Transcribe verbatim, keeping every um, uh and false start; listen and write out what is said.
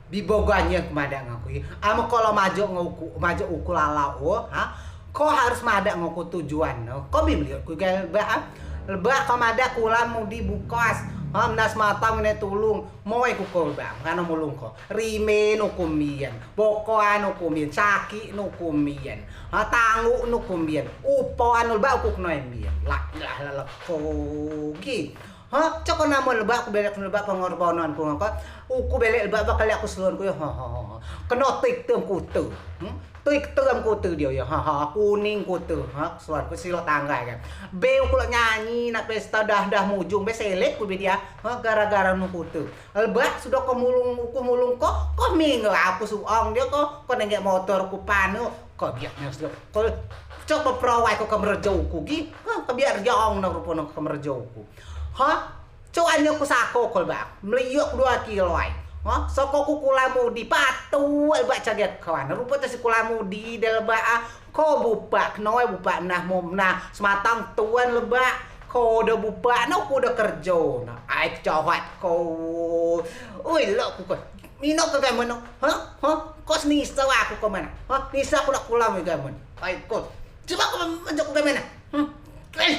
Bi bogoa nien ku madeak ngen ku. Amen ko lok majok ngen uku, majok uku lalau o, ha? Ko harus madeak ngen ku tujuan ne. Ko bi meliuk ku igai lebak, ha? Lebak ko madeak kulam mudi bukos. Ha, menas matang mine tulung. Moi ku ko lebak, mano mulung ko. Rimen uku mbin. Bokoan uku mbin. Sakik ne uku mbin. Ha, tanguk ne uku mbin. Upo anu lebak uku kenoi mbin. La ilaha illallah ko gi. Ha, cok ko namen lebak, uku belek lebak pengorbanan ku ngen ko. Uku belek lebak ba keliak ku selon ku yo. Ha, ha, ha. Keno tik tem kute. Hmm? Tik tem kute dio yo. Ha, ha, kuning kute. Ha, selon ku silo tanggai kan. Be uku lok nyanyi nak pesta dah, dah mujung be selek ku be dio. Ha, gara-gara nu kute. Lebak sudo ko mulung, uku mulung ko, ko minggu aku suang dio ko, ko nenggek motor ku panu. Ko biak nyo sudo. Ko cok beperawai ko kemerjo uku gi. Ha, ko biak rejong ne rupo ne kemerjo uku. Ha? Cok ane ku sako ko lebak. Meliuk ku duo kilo ai. Ha? Soko ku kulam mudi patu lebak cagek kawan. Rupo te si kulam mudi de lebak, ah. Ko bupak kenoi bupak nah mo nah. Sematang tuan lebak. Ko de bupak no ku de kerjo. Nah, ai kecohat ko. Oi, lok ku ko. Mino ke gamen no. Ha? Ha? Ko senisa aku ke mana? Ha? Nisa ku nak kulam gamen. Ai ko. Coba ko menjok ke mana?